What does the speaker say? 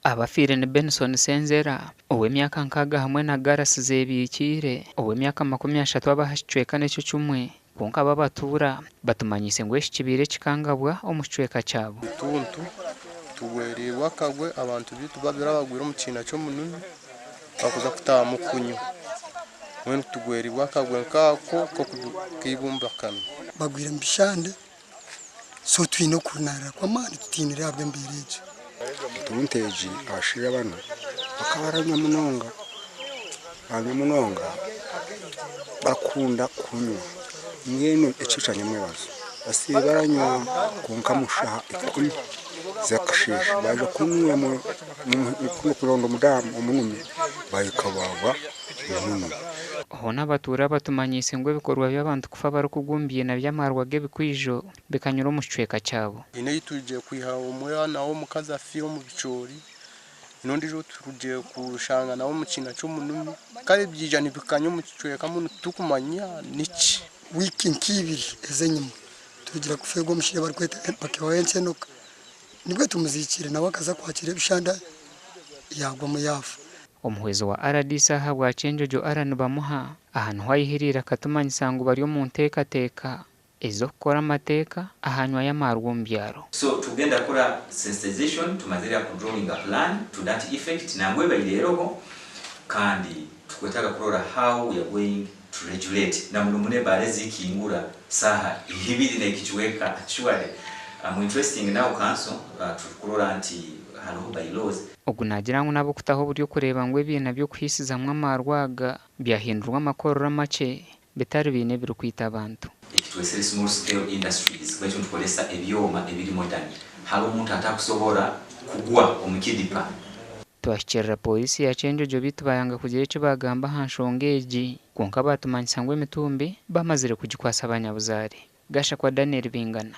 Abafiire ni Benson Senzera ow'emyaka 60 hamwe na Garasi Zebikiire ow'emyaka 30 ab'aha kicweka nikyo kimwe kwonka abo abatuura batumanyiise ngu eki kibaire ekikangabwa omu kicweka kyabo. Otuntu tugwereirwe akagwe abantu baitu babiri abagwire omu kiina ky'omunumi bakuza kutahamu kunywa mbwenu tugwereirwe akagwe nk'ako k'eibumbakano. Bagwire omu bishande so twine okuhunarira kw'amaani tutiinire ahabw'embeera egyo. Etuntu egi abashaija banu bakaba baranywa munonga, baranywa munonga bakunda kunywa mbwenu ekiro kya nyamwebazo basiiba baranywa kwonka omu shaaha 10 z'akasheeshe baaza kunywa kuronda omudamu omunumi bahika baagwa omunumi. Hoona abatuura batumanyiise ngu ebikorwa by'abantu kufa barikugwa omu biina by'amaarwa g'ebikwijo bikanyura omu kicweka kyabo. Haine ei turugire kwiha omwana w'omukazi afiire omu bicoori, haine ondiijo ou turugire kushanga nawe omu kiina ky'omunumi. Kare byija nibikanya omu kicweka mbwenu titurikumanya niki. Wiiki nk'ibiri ez'enyima turugire kufeerwa omushaija barikweta Bakewayo Enkyenoka nibwo tumuziikire nawe akaza kwakira ebishanda yaagwamu yaafa. Omuhwezi wa rdc ahabwa Kyenjojo Allan Bamuha aha niho ayihiriire akatumanyisa ngu bari omu nteekateeka ez'okukora amateeka aha nywa y'amaarwa omu byaro. So tugenda kukora sensitization, tumazire ku drawinga plan to that effect nangwa ebaire eroho kandi tukwetaaga kurora how we are going to regulate na muno muno ebaara ezikingura saaha ibiri n'ekicweka surely I'm interesting now council turukurora nti haroho by laws. Ogu naagira ngu n'ab'okutaho oburyo kureeba ngu ebiina by'okuhiisizamu amaarwa aga byahindurwa amakorero amakye bitari biina ebirikwita abantu. Ekitwesere small scale industries baitu nitukoresa ebyoma ebiri modern hariho omuntu atakusobora kugwa omu kidipa. Twahikirira Pooriisi ya Kyenjojo beitu bayanga kugira eki baagamba aha nshonga egi kwonka baatumanyisa ngu emitumbi bamazire kugikwasa abanyabuzaare. Gashakwa Daniel Bingana.